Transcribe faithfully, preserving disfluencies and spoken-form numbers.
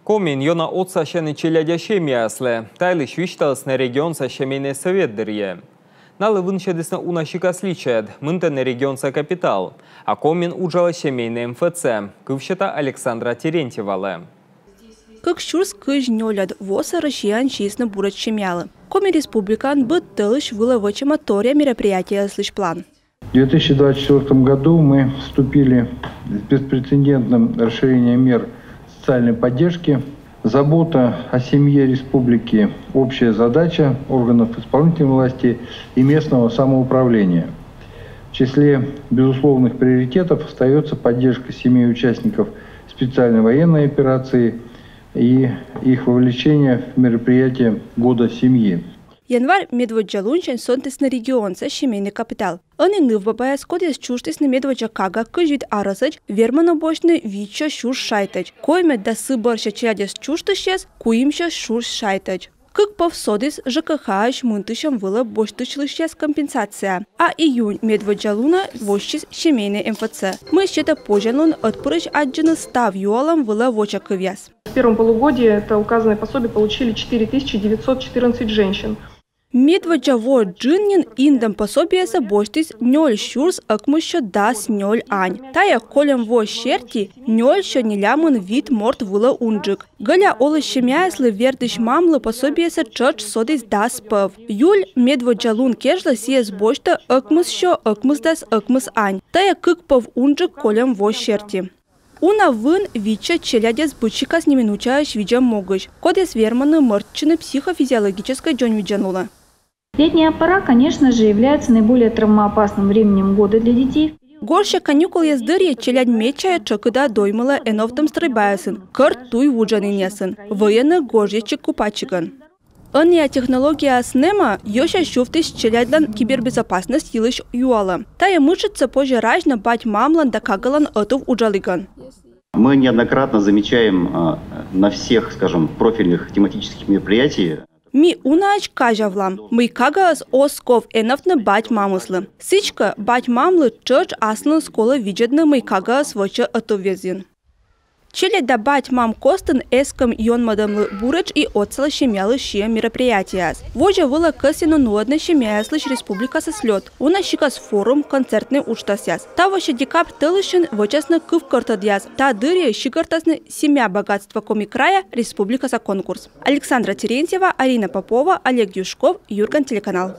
Комиын ёна отсасьӧны челядя семьяяслы. Та йылысь висьталісны регионса семейнӧй сӧвет дырйи. Налы вынсьӧдісны уна сикас личӧд, мынтӧны регионса капитал. А Комиын уджалӧ семейнӧй МФЦ. Кыв сета Александра Терентьевалы. Кык сюрс кызь нёльӧд восӧ Россияын сиисны буретш семьялы. Коми Республикаын быд тӧлысь вылӧ вӧчӧма торъя мероприятиеяслысь план. В две тысячи двадцать четвёртом году мы вступили с беспрецедентным расширением мер социальной поддержки. Забота о семье республики — общая задача органов исполнительной власти и местного самоуправления. В числе безусловных приоритетов остается поддержка семей участников специальной военной операции и их вовлечение в мероприятия Года семьи. Январь медводдза лунсянь сӧнтісны регионса семейнӧй капитал. Ӧні нывбабаяс, кодъяс чужтісны медводдза кага кызь вит арӧсӧдз, вермӧны босьтны витсё сюрс шайтӧдз. Коймӧд да сы бӧрся челядьӧс чужтысьяс — куимсё сюрс шайтӧдз. Кык пӧв содіс ЖКХ-ысь мынтысьӧм вылӧ босьтысьлысьяс компенсация. А июнь медводдза лунӧ воссис семейнӧй МФЦ. Мый сетӧ позянлун ӧтпырысь аддзыны став юалӧм вылӧ воча кывъяс. В первом полугодии это указанное пособие получили четыре тысячи девятьсот четырнадцать женщин. Медводдза во джын нин индӧм пособиесӧ босьтіс нёль сюрс ӧкмыссё дас нёль ань. Тайӧ кольӧм во серти нёльсё нелямын вит морт вылӧ унджык. Гӧля олысь семьяяслы вердысь мамлы пособиесӧ тшӧтш содіс дас пӧв. Июль медводдза лун кежлӧ сійӧс босьтӧ ӧкмыссё ӧкмысдас ӧкмыс ань. Тайӧ кык пӧв унджык кольӧм во серти. Уна вын витсё челядьӧс быд сикас неминучаысь видзӧм могысь, кодъяс вермӧны мӧрччыны психофизиологическӧй дзоньвидзалунӧ. Летняя пора, конечно же, является наиболее травмоопасным временем года для детей. Гожся каникулъяс дырйи челядь медся тшӧкыда доймылӧ эновтӧм стрӧйбаясын, кӧрт туй вуджанінъясын, вӧйӧны гожйӧдчигкупатчигӧн. Ӧнія технологияяс нэма ёся сювтіс челядьлӧн кибербезопасность йылысь юалӧм. Тайӧ мытшӧдсӧ позьӧ разьны бать-мамлӧн да кагалӧн ӧтув уджалігӧн. Мы неоднократно замечаем, а, на всех, скажем, профильных тематических мероприятиях. Ми унаӧдз казявлам, мый кагаыс оз ков эновтны бать-мамыслы. Сідзкӧ, бать-мамлы тшӧтш аслыныс колӧ видзӧдны, мый кагаыс вӧчӧ ӧтуввезйын. Челядь да бать-мам костын эскӧм ёнмӧдӧмлы буретш и отсалӧ семьялы сиӧм мероприятиеяс. Водзӧ вылӧ кӧсйӧны нуӧдны семьяяслысь республикаса слёт, уна сикас форум, концертнӧй уджтасъяс. Тавося декабрь тӧлысьын вӧчасны кывкӧртӧдъяс, та дырйи сигӧртасны «Семья — богатство Коми края» республикаса конкурс. Александра Терентьева, Арина Попова, Олег Юшков, «Юрган» телеканал.